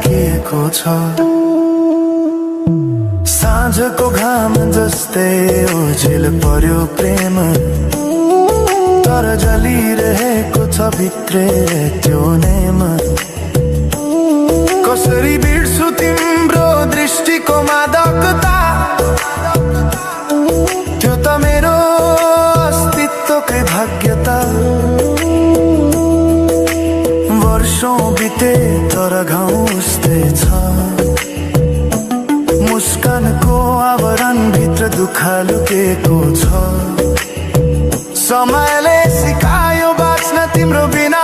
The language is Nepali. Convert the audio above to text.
राखिएको छ। साँझको घाम जस्तै ओझेल पर्यो प्रेम, तर जलिरहेको छ भित्रै त्यो नेम। कसरी बिर्सु तिम्रो दृष्टिको मादकता, त्यो त मेरो अस्तित्वकै भाग्यता। वर्षौं बिते तर घाउ उस्तै छ, मुस्कानको आवरण भित्र दुःख लुकेको छ। समयले सिकायो बाँच्न तिम्रो बिना,